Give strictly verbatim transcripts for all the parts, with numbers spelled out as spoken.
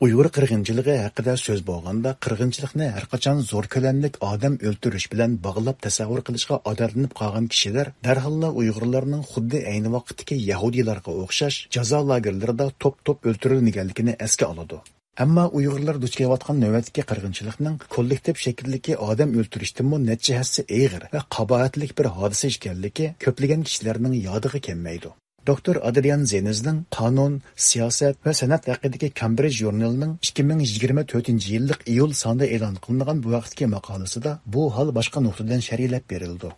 ئۇيغۇر قىرغىنچىلىقى ھەققىدە سۆز بولغاندا، قىرغىنچىلىقنى ھەرقاچان زور كۆلەملىك ئادەم ئۆلتۈرۈش بىلەن باغلاپ تەسەۋۋۇر قىلىشقا ئادەتلىنىپ قالغان كىشىلەر دەرھاللا ئۇيغۇرلارنىڭ خۇددى ئەينى ۋاقىتتىكى يەھۇدىيلارغا ئوخشاش جازا لاگېرلىرىدا توپ-توپ ئۆلتۈرۈلمىگەنلىكىنى ئەسكە ئالىدۇ. ئەمما ئۇيغۇرلار دۇچ كېلىۋاتقان نۆۋەتتىكى قىرغىنچىلىقنىڭ كوللېكتىپ شەكىلدىكى ئادەم ئۆلتۈرۈشتىنمۇ نەچچە ھەسسە ئېغىر ۋە قاباھەتلىك بىر ھادىسە ئىكەنلىكى كۆپلىگەن كىشىلەرنىڭ يادىغا كەلمەيدۇ. دوكتور ئادرىيان زېنىزنىڭ قانۇن، سىياسەت ۋە سەنئەت ھەققىدىكى كامبرىج ژۇرنىلىنىڭ ئىككى مىڭ يىگىرمە تۆتىنچى يىللىق ئىيۇل سانىدا ئېلان قىلىنغان بۇ ھەقتىكى ماقالىسىدا بۇ ھال باشقا نۇقتىدىن شەرھلەپ بېرىلىدۇ.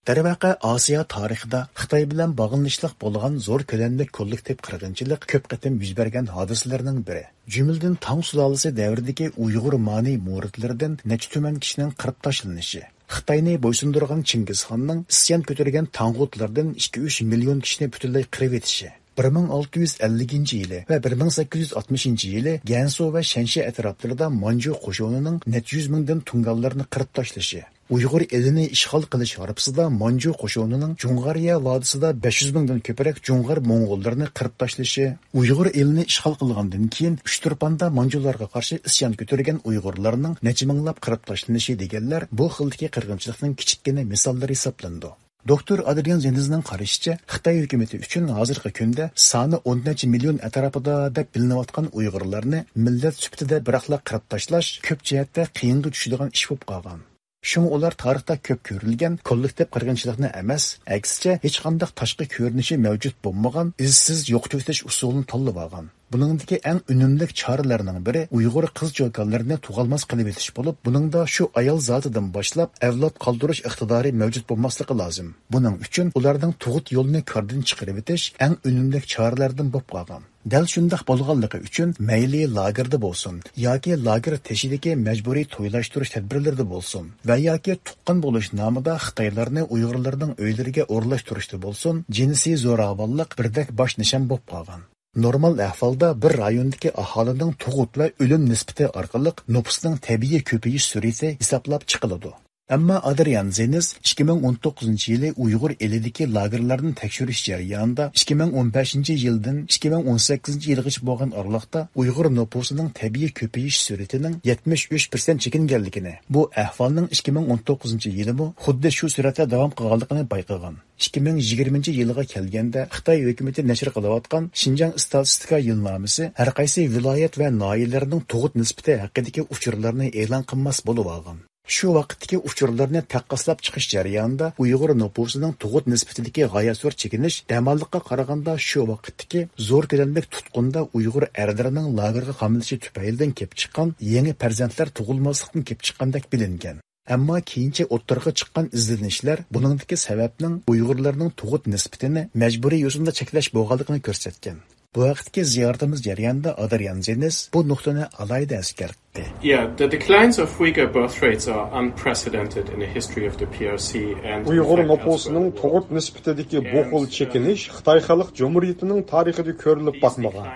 دەرۋەقە، ئاسىيا تارىخىدا خىتاي بىلەن باغلىنىشلىق بولغان زور كۆلەملىك كوللېكتىپ قىرغىنچىلىق كۆپ قېتىم يۈز بەرگەن ھادىسىلەرنىڭ بىرى. جۈملىدىن تاڭ سۇلالىسى دەۋرىدىكى ئۇيغۇر مانى مۇرىتلىرىدىن نەچچە تۈمەن كىشىنىڭ قىرىپ تاشلىنىشى، خىتاينى بويسۇندۇرغان چىڭگىزخاننىڭ ئىسيان كۆتۈرگەن تاڭغۇتلاردىن ئىككى ئۈچ مىليون كىشىنى پۈتۈنلەي قىرىۋېتىشى، بىر مىڭ ئالتە يۈز ئەللىكىنچى يىلى ۋە بىر مىڭ سەككىز يۈز ئاتمىشىنچى يىلى گەنسۇ ۋە شەنشى ئەتراپلىرىدا مانجۇ قوشۇنىنىڭ نەچچە يۈز مىڭدىن تۇڭگانلارنى قىرىپ تاشلىشى، ئۇيغۇر ئېلىنى ئىشغال قىلىش ھارپىسىدا مانجۇ قوشۇنىنىڭ جۇڭغارىيە ۋادىسىدا بەش يۈز مىڭدىن كۆپرەك جۇڭغار موڭغۇللىرىنى قىرىپ تاشلىشى، ئۇيغۇر ئېلىنى ئىشغال قىلغاندىن كېيىن ئۇچتۇرپاندا مانجۇلارغا قارشى ئىسيان كۆتۈرگەن ئۇيغۇرلارنىڭ نەچچە مىڭلاپ قىرىپ تاشلىنىشى دېگەنلەر بۇ خىلدىكى قىرغىنچىلىقنىڭ كىچىككىنە مىساللىرى ھېسابلىنىدۇ. دوكتور ئادرىيان زېنىزنىڭ قارىشىچە، خىتاي ھۆكۈمىتى ئۈچۈن ھازىرقى كۈندە سانى ئون نەچچە مىليون ئەتراپىدا دەپ بىلىنىۋاتقان ئۇيغۇرلارنى مىللەت سۈپىتىدە بىراقلا قىرىپ تاشلاش كۆپ جەھەتتە قىيىنغا چۈشىدىغان ئىش بولۇپ قالغان. شۇڭا ئۇلار تارىختا كۆپ كۆرۈلگەن كوللېكتىپ قىرغىنچىلىقنى ئەمەس، ئەكسىچە، ھېچقانداق تاشقى كۆرۈنۈشى مەۋجۇت بولمىغان ئىزسىز يوقىتىۋېتىش ئۇسۇلىنى تاللىۋالغان. بۇنىڭدىكى ئەڭ ئۈنۈملۈك چارىلەرنىڭ بىرى ئۇيغۇر قىز-چوكانلىرىنى تۇغالماس قىلىۋېتىش بولۇپ، بۇنىڭدا شۇ ئايال زاتىدىن باشلاپ ئەۋلاد قالدۇرۇش ئىقتىدارى مەۋجۇت بولماسلىقى لازىم. بۇنىڭ ئۈچۈن ئۇلارنىڭ تۇغۇت يولىنى كاردىن چىقىرىۋېتىش ئەڭ ئۈنۈملۈك چارىلەردىن بولۇپ قالغان. دەل شۇنداق بولغانلىقى ئۈچۈن، مەيلى لاگېردا بولسۇن ياكى لاگېر تېشىدىكى مەجبۇرىي تويلاشتۇرۇش تەدبىرلىرىدا بولسۇن ۋە ياكى تۇغقان بولۇش نامىدا خىتايلارنى ئۇيغۇرلارنىڭ ئۆيلىرىگە ئورۇنلاشتۇرۇشتا بولسۇن، جىنسىي زوراۋانلىق بىردەك باش نىشان بولۇپ قالغان. نورمال ئەھۋالدا بىر رايوندىكى ئاھالىنىڭ تۇغۇت ۋە ئۆلۈم نىسبىتى ئارقىلىق نوپۇسنىڭ تەبىئىي كۆپىيىش سۈرئىتى ھېسابلاپ چىقىلىدۇ. ئەمما ئادرىيان زېنىز ئىككى مىڭ ئون توققۇزىنچى يىلى ئۇيغۇر ئېلىدىكى لاگېرلارنى تەكشۈرۈش جەريانىدا، ئىككى مىڭ ئون بەشىنچى يىلدىن ئىككى مىڭ ئون سەككىزىنچى يىلغىچە بولغان ئارىلىقتا ئۇيغۇر نوپۇسىنىڭ تەبىئىي كۆپىيىش سۈرئىتىنىڭ يەتمىش ئۈچ پىرسەنت چېكىنگەنلىكىنى، بۇ ئەھۋالنىڭ ئىككى مىڭ ئون توققۇزىنچى يىلىمۇ خۇددى شۇ سۈرئەتتە داۋام قىلغانلىقىنى بايقىغان. ئىككى مىڭ يىگىرمىنچى يىلىغا كەلگەندە، خىتاي ھۆكۈمىتى نەشر قىلىۋاتقان شىنجاڭ ئىستاتىستىكا يىلنامىسى ھەر قايسى ۋىلايەت ۋە ناھىيەلەرنىڭ تۇغۇت نىسبىتى ھەققىدىكى ئۇچۇرلارنى ئېلان قىلماس بولۇۋالغان. شۇ ۋاقىتتىكى ئۇچۇرلارنى تەققاسلاپ چىقىش جەريانىدا ئۇيغۇر نوپۇسىنىڭ تۇغۇت نىسبىتىدىكى غايەت زور چېكىنىش دەماللىققا قارىغاندا شۇ ۋاقىتتىكى زور كۆلەملىك تۇتقۇندا ئۇيغۇر ئەرلىرىنىڭ لاگېرغا قامىلىشى تۈپەيلىدىن كېلىپ چىققان يېڭى پەرزەنتلەر تۇغۇلماسلىقتىن كېلىپ چىققاندەك بىلىنگەن. ئەمما كېيىنچە ئوتتۇرىغا چىققان ئىزدىنىشلەر بۇنىڭدىكى سەۋەبنىڭ ئۇيغۇرلارنىڭ تۇغۇت نىسبىتىنى مەجبۇرىي يوسۇندا چەكلەش بولغانلىقىنى كۆرسەتكەن. بۇ ھەقتىكى زىيارىتىمىز جەريانىدا ئادرىيان زېنىس بۇ نۇقتىنى ئالاھىدە ئەسكەرتتى. Yeah, the declines of Uyghur birth rates are unprecedented in the history of the P R C and ئۇيغۇر نوپۇسىنىڭ تۇغۇت نىسبىتىدىكى بۇ خىل چېكىنىش خىتاي خەلق جۇمھۇرىيىتىنىڭ تارىخىدا كۆرۈلۈپ باقمىغان.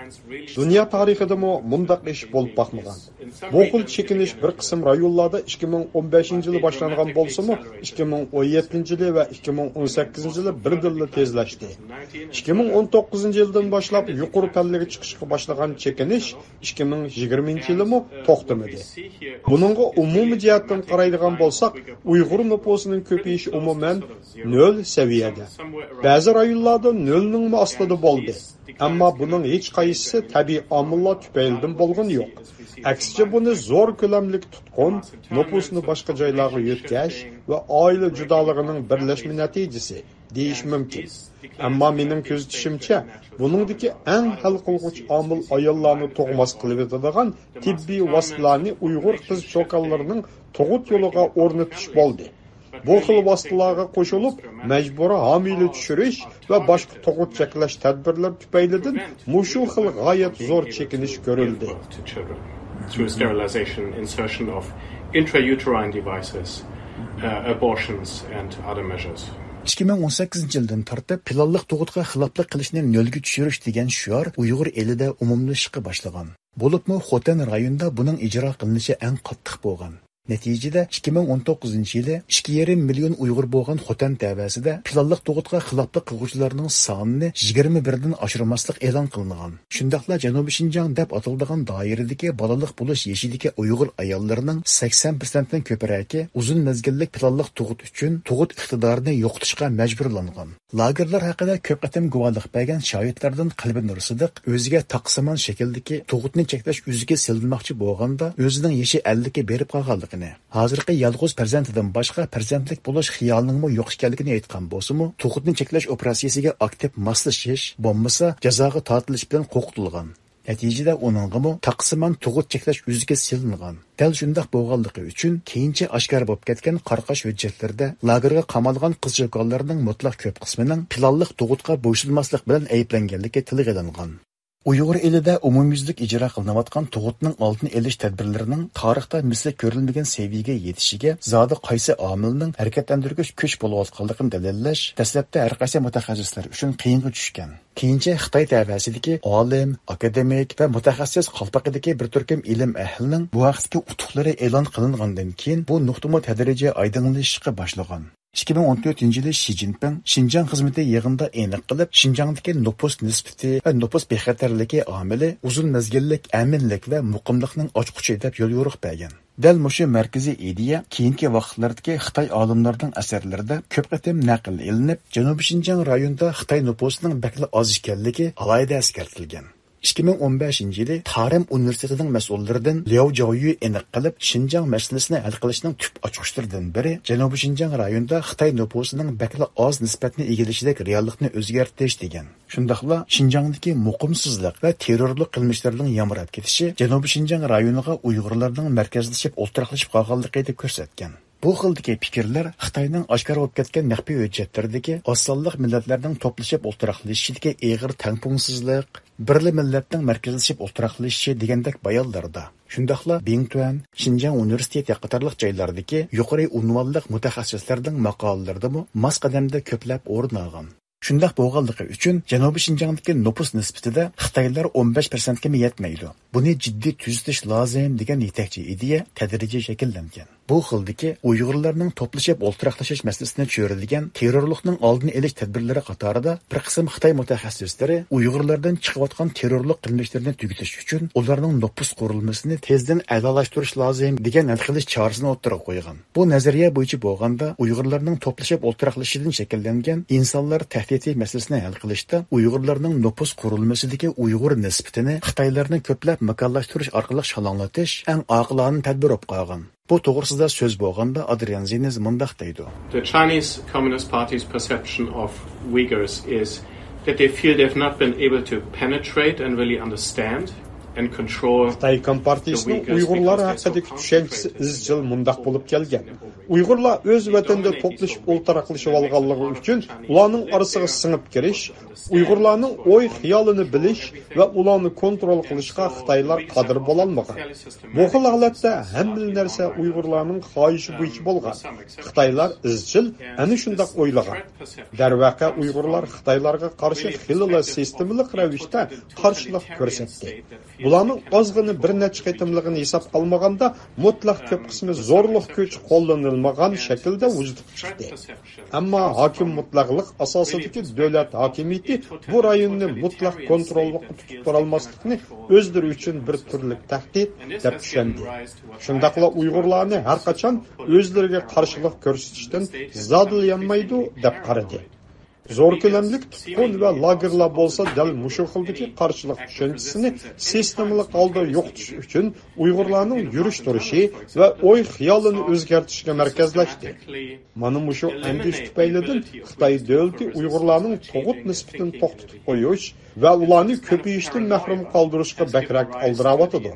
دۇنيا تارىخىدىمۇ مۇنداق ئىش بولۇپ باقمىغان. بۇ خىل چېكىنىش بىر قىسىم رايونلاردا ئىككى مىڭ ئون بەشىنچى يىلى باشلانغان بولسىمۇ، ئىككى مىڭ ئون يەتتىنچى يىلى ۋە ئىككى مىڭ ئون سەككىزىنچى يىلى بىردىنلا تېزلەشتى. ئىككى مىڭ ئون توققۇزىنچى يىلدىن باشلاپ يۇقىرى پەللىگە چىقىشقا باشلىغان چېكىنىش ئىككى مىڭ يىگىرمىنچى يىلىمۇ توختىمىدى. بۇنىڭغا ئومۇمىي جەھەتتىن قارايدىغان بولساق، ئۇيغۇر نوپۇسىنىڭ كۆپىيىشى ئومۇمەن نۆل سەۋىيەدە. بەزى رايونلاردا نۆلنىڭمۇ ئاستىدا بولدى. ئەمما بۇنىڭ ھېچقايسىسى تەبىئىي ئامىللار تۈپەيلىدىن بولغىنى يوق. ئەكسىچە، بۇنى زور كۆلەملىك تۇتقۇن، نوپۇسنى باشقا جايلارغا يۆتكەش ۋە ئائىلە جۇدالىقىنىڭ بىرلەشمە نەتىجىسى دېيىش مۇمكىن. ئەمما مېنىڭ كۆزىتىشىمچە، بۇنىڭدىكى ئەڭ ھەل قىلغۇچ ئامىل ئاياللارنى تۇغماس قىلىۋېتىدىغان تېببىي ۋاسىتىلەرنى ئۇيغۇر قىز چوكانلىرىنىڭ تۇغۇت يولىغا ئورنىتىش بولدى. بۇ خىل ۋاسىتىلارغا قوشۇلۇپ، مەجبۇرىي ھامىلە چۈشۈرۈش ۋە باشقا تۇغۇت چەكلەش تەدبىرلىرى تۈپەيلىدىن مۇشۇ خىل غايەت زور چېكىنىش كۆرۈلدى. Through sterilization, insertion of intrauterine devices, uh, abortions and other measures. ئىككى مىڭ ئون سەككىزىنچى يىلدىن تارتىپ پىلانلىق تۇغۇتقا خىلاپلىق قىلىشنى نۆلگە چۈشۈرۈش دېگەن شوئار ئۇيغۇر ئېلىدە ئومۇملىشىشقا باشلىغان. بولۇپمۇ خوتەن رايونىدا بۇنىڭ ئىجرا قىلىنىشى ئەڭ قاتتىق بولغان. نەتىجىدە، ئىككى مىڭ ئون توققۇزىنچى يىلى ئىككى يېرىم مىليون ئۇيغۇر بولغان خوتەن تەۋەسىدە پىلانلىق تۇغۇتقا خىلاپلىق قىلغۇچىلارنىڭ سانىنى يىگىرمە بىردىن ئاشۇرماسلىق ئېلان قىلىنغان. شۇنداقلا جەنۇبىي شىنجاڭ دەپ ئاتىلىدىغان دائىرىدىكى بالىلىق بولۇش يېشىدىكى ئۇيغۇر ئاياللىرىنىڭ سەكسەن پىرسەنتتىن كۆپرەكى ئۇزۇن مەزگىللىك پىلانلىق تۇغۇت ئۈچۈن تۇغۇت ئىقتىدارىنى يوقىتىشقا مەجبۇرلانغان. لاگېرلار ھەققىدە كۆپ قېتىم گۇۋاھلىق بەرگەن شاھىتلاردىن قەلبىنۇر سىدىق ئۆزىگە تاقسىمان شەكىلدىكى تۇغۇتنى چەكلەش ئۈزۈكى سېلىنماقچى بولغاندا، ئۆزىنىڭ يېشى ئەللىككە بېرىپ قالغانلىقىنى، ھازىرقى يالغۇز پەرزەنتىدىن باشقا پەرزەنتلىك بولۇش خىيالىنىڭمۇ يوق ئىكەنلىكىنى ئېيتقان بولسىمۇ، تۇغۇتنى چەكلەش ئوپېراتسىيىسىگە ئاكتىپ ماسلىشىش، بولمىسا جازاغا تارتىلىش بىلەن قورقۇتۇلغان. نەتىجىدە ئۇنىڭغىمۇ تاقسىمان تۇغۇت چەكلەش ئۈزۈكى سېلىنغان. دەل شۇنداق بولغانلىقى ئۈچۈن، كېيىنچە ئاشكارا بولۇپ كەتكەن قاراقاش ھۆججەتلىرىدە لاگېرغا قامالغان قىز-چوكانلارنىڭ مۇتلەق كۆپ قىسمىنىڭ پىلانلىق تۇغۇتقا بويسۇنماسلىق بىلەن ئەيىبلەنگەنلىكى تىلغا ئېلىنغان. ئۇيغۇر ئېلىدە ئومۇميۈزلۈك ئىجرا قىلىنىۋاتقان تۇغۇتنىڭ ئالدىنى ئېلىش تەدبىرلىرىنىڭ تارىختا مىسلى كۆرۈلمىگەن سەۋىيەگە يېتىشىگە زادى قايسى ئامىلنىڭ ھەرىكەتلەندۈرگۈچ كۈچ بولۇۋاتقانلىقىنى دەلىللەش دەسلەپتە ھەرقايسى مۇتەخەسسىسلەر ئۈچۈن قىيىنغا چۈشكەن. كېيىنچە خىتاي تەۋەسىدىكى ئالىم، ئاكادېمىك ۋە مۇتەخەسسىس قالپىقىدىكى بىر تۈركۈم ئىلىم ئەھلىنىڭ بۇ ھەقتىكى ئۇتۇقلىرى ئېلان قىلىنغاندىن كېيىن، بۇ نۇقتىمۇ تەدرىجىي ئايدىڭلىشىشقا باشلىغان. ئىككى مىڭ ئون تۆتىنچى يىلى شى جىنپىڭ شىنجاڭ خىزمىتى يىغىنىدا ئېنىق قىلىپ، شىنجاڭدىكى نوپۇس نىسبىتى ۋە نوپۇس بىخەتەرلىكى ئامىلى ئۇزۇن مەزگىللىك ئەمىنلىك ۋە مۇقىملىقنىڭ ئاچقۇچى دەپ يوليورۇق بەرگەن. دەل مۇشۇ مەركىزىي ئىدىيە كېيىنكى ۋاقىتلاردىكى خىتاي ئالىملىرىنىڭ ئەسەرلىرىدە كۆپ قېتىم نەقىل ئېلىنىپ، جەنۇبىي شىنجاڭ رايونىدا خىتاي نوپۇسىنىڭ بەكلا ئاز ئىكەنلىكى ئالاھىدە ئەسكەرتىلگەن. ئىككى مىڭ ئون بەشىنچى يىلى تارىم ئۇنىۋېرسىتېتىنىڭ مەسئۇللىرىدىن لياۋ جاۋيۈ ئېنىق قىلىپ، شىنجاڭ مەسىلىسىنى ھەل قىلىشنىڭ تۈپ ئاچقۇچلىرىدىن بىرى جەنۇبىي شىنجاڭ رايونىدا خىتاي نوپۇسىنىڭ بەكلا ئاز نىسبەتنى ئىگىلىشىدەك رېئاللىقنى ئۆزگەرتىش دېگەن. شۇنداقلا شىنجاڭدىكى مۇقىمسىزلىق ۋە تېررورلۇق قىلمىشلىرىنىڭ يامراپ كېتىشى جەنۇبىي شىنجاڭ رايونىغا ئۇيغۇرلارنىڭ مەركەزلىشىپ ئولتۇراقلىشىپ قالغانلىقىنى كۆرسەتكەن. بۇ خىلدىكى پىكىرلەر خىتاينىڭ ئاشكارا بولۇپ كەتكەن مەخپىي ھۆججەتلىرىدىكى ئاز سانلىق مىللەتلەرنىڭ توپلىشىپ ئولتۇراقلىشىشىدىكى ئېغىر تەڭپۇڭسىزلىق، بىرلا مىللەتنىڭ مەركەزلىشىپ ئولتۇراقلىشىشى دېگەندەك بايانلاردا، شۇنداقلا بىڭتۈەن، شىنجاڭ ئۇنىۋېرسىتېتى قاتارلىق جايلاردىكى يۇقىرى ئۇنۋانلىق مۇتەخەسسىسلەرنىڭ ماقالىلىرىدىمۇ ماس قەدەمدە كۆپلەپ ئورۇن ئالغان. شۇنداق بولغانلىقى ئۈچۈن، جەنۇبىي شىنجاڭدىكى نوپۇس نىسبىتىدە خىتايلار ئون بەش پىرسەنتكىمۇ يەتمەيدۇ. بۇنى جىددىي تۈزىتىش لازىم دېگەن يېتەكچى ئىدىيە تەدرىجىي شەكىللەنگەن. بۇ خىلدىكى ئۇيغۇرلارنىڭ توپلىشىپ ئولتۇراقلىشىش مەسىلىسىنى چۆرىدىگەن تېررورلۇقنىڭ ئالدىنى ئېلىش تەدبىرلىرى قاتارىدا بىر قىسىم خىتاي مۇتەخەسسىسلىرى ئۇيغۇرلاردىن چىقىۋاتقان تېررورلۇق قىلمىشلىرىنى تۈگىتىش ئۈچۈن ئۇلارنىڭ نوپۇس قۇرۇلمىسىنى تېزدىن ئەلالاشتۇرۇش لازىم دېگەن ھەل قىلىش چارىسىنى ئوتتۇرىغا قويغان. بۇ نەزەرىيە بويىچە بولغاندا، ئۇيغۇرلارنىڭ توپلىشىپ ئولتۇراقلىشىشىدىن شەكىللەنگەن ئىنسانلار تەھدىتى مەسىلىسىنى ھەل قىلىشتا ئۇيغۇرلارنىڭ نوپۇس قۇرۇلمىسىدىكى ئۇيغۇر نىسبىتىنى خىتايلارنى كۆپلەپ ماكانلاشتۇرۇش ئارقىلىق شالاڭلىتىش ئەڭ ئاقىلانە تەدبىر بولۇپ قالغان. بۇ توغرىسىدا سۆز بولغاندا، ئادرىيان زىنىز مۇنداق دەيدۇ. The Chinese Communist Party's perception of Uyghurs is that they feel they've not been able to penetrate and really understand and control خىتاي كومپارتىيىسىنىڭ ئۇيغۇرلار ھەققىدىكى چۈشەنچىسى ئىزچىل مۇنداق بولۇپ كەلگەن. ئۇيغۇرلار ئۆز ۋەتىنىدە توپلىشىپ ئولتۇراقلىشىۋالغانلىقى ئۈچۈن ئۇلارنىڭ ئارىسىغا سىڭىپ كىرىش، ئۇيغۇرلارنىڭ ئوي خىيالىنى بىلىش ۋە ئۇلارنى كونترول قىلىشقا خىتايلار قادىر بولالمىغان. بۇ خىل ھالەتتە ھەممىلا نەرسە ئۇيغۇرلارنىڭ خاھىشى بويىچە بولغان. خىتايلار ئىزچىل ئەنە شۇنداق ئويلىغان. دەرۋەقە، ئۇيغۇرلار خىتايلارغا قارشى خېلىلا سىستېمىلىق رەۋىشتە قارشىلىق كۆرسەتتى. بۇلارنىڭ ئازغىنە بىر نەچچە قېتىملىقىنى ھېسابقا ئالمىغاندا، مۇتلەق كۆپ قىسمى زورلۇق كۈچ قوللىنىلمىغان شەكىلدە ۋۇجۇدقا چىقتى. ئەمما ھاكىم مۇتلەقلىق ئاساسىدىكى دۆلەت ھاكىمىيىتى بۇ رايوننى مۇتلەق كونتروللۇقتا تۇتۇپ تۇرالماسلىقنى ئۆزلىرى ئۈچۈن بىر تۈرلۈك تەھدىت دەپ چۈشەندى. شۇنداقلا ئۇيغۇرلارنى ھەرقاچان ئۆزلىرىگە قارشىلىق كۆرسىتىشتىن زادىلا يانمايدۇ دەپ قارىدى. زور كۆلەملىك تۇتقۇن ۋە لاگېرلار بولسا دەل مۇشۇ خىلدىكى قارشىلىق چۈشەنچىسىنى سىستېمىلىق ھالدا يوقىتىش ئۈچۈن ئۇيغۇرلارنىڭ يۈرۈش تۇرۇشى ۋە ئوي خىيالىنى ئۆزگەرتىشكە مەركەزلەشتى. مانا مۇشۇ ئەندىشە تۈپەيلىدىن خىتاي دۆلىتى ئۇيغۇرلارنىڭ تۇغۇت نىسبىتىنى توختىتىپ قويۇش ۋە ئۇلارنى كۆپىيىشتىن مەھرۇم قالدۇرۇشقا بەكرەك ئالدىراۋاتىدۇ.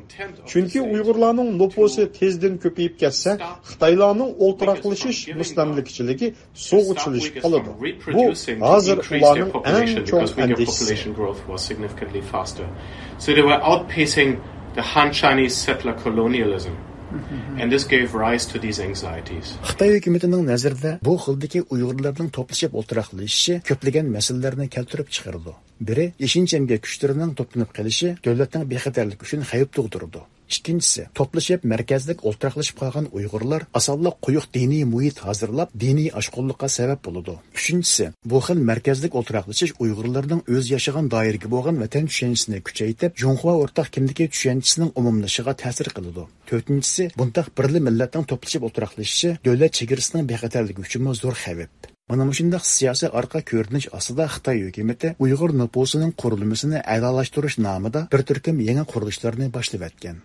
چۈنكى ئۇيغۇرلارنىڭ نوپۇسى تېزدىن كۆپىيىپ كەتسە، خىتايلارنىڭ ئولتۇراقلىشىش مۇستەملىكىچىلىكى سۇغا چىلىشىپ قالىدۇ. بۇ ھازىر ئۇلارنىڭ ئەڭ چوڭ ئەندىشىسى. So they were outpacing the Han Chinese settler colonialism. And this gave rise to these anxieties. خىتاي ھۆكۈمىتىنىڭ نەزىرىدە بۇ خىلدىكى ئۇيغۇرلارنىڭ توپلىشىپ ئولتۇراقلىشىشى كۆپلىگەن مەسىلىلەرنى كەلتۈرۈپ چىقىرىدۇ. بىرى، يېشىل چەمگە كۈچلىرىنىڭ توپلىنىپ قېلىشى دۆلەتنىڭ بىخەتەرلىكى ئۈچۈن خەۋپ تۇغدۇرىدۇ. ئىككىنچىسى، توپلىشىپ مەركەزلىك ئولتۇراقلىشىپ قالغان ئۇيغۇرلار ئاسانلا قويۇق دىنىي مۇھىت ھازىرلاپ، دىنىي ئاشقۇنلۇققا سەۋەب بولىدۇ. ئۈچىنچىسى، بۇ خىل مەركەزلىك ئولتۇراقلىشىش ئۇيغۇرلارنىڭ ئۆزى ياشىغان دائىرىگە بولغان ۋەتەن چۈشەنچىسىنى كۈچەيتىپ، جۇڭخۇا ئورتاق كىملىكى چۈشەنچىسىنىڭ ئومۇملىشىشىغا تەسىر قىلىدۇ. تۆتىنچىسى، بۇنداق بىرلا مىللەتنىڭ توپلىشىپ ئولتۇراقلىشىشى دۆلەت چېگرىسىنىڭ بىخەتەرلىكى ئۈچۈنمۇ زور خەۋپ. مانا مۇشۇنداق سىياسىي ئارقا كۆرۈنۈش ئاستىدا خىتاي ھۆكۈمىتى ئۇيغۇر نوپۇسىنىڭ قۇرۇلمىسىنى ئەلالاشتۇرۇش نامىدا بىر تۈركۈم يېڭى قۇرۇلۇشلارنى باشلىۋەتكەن.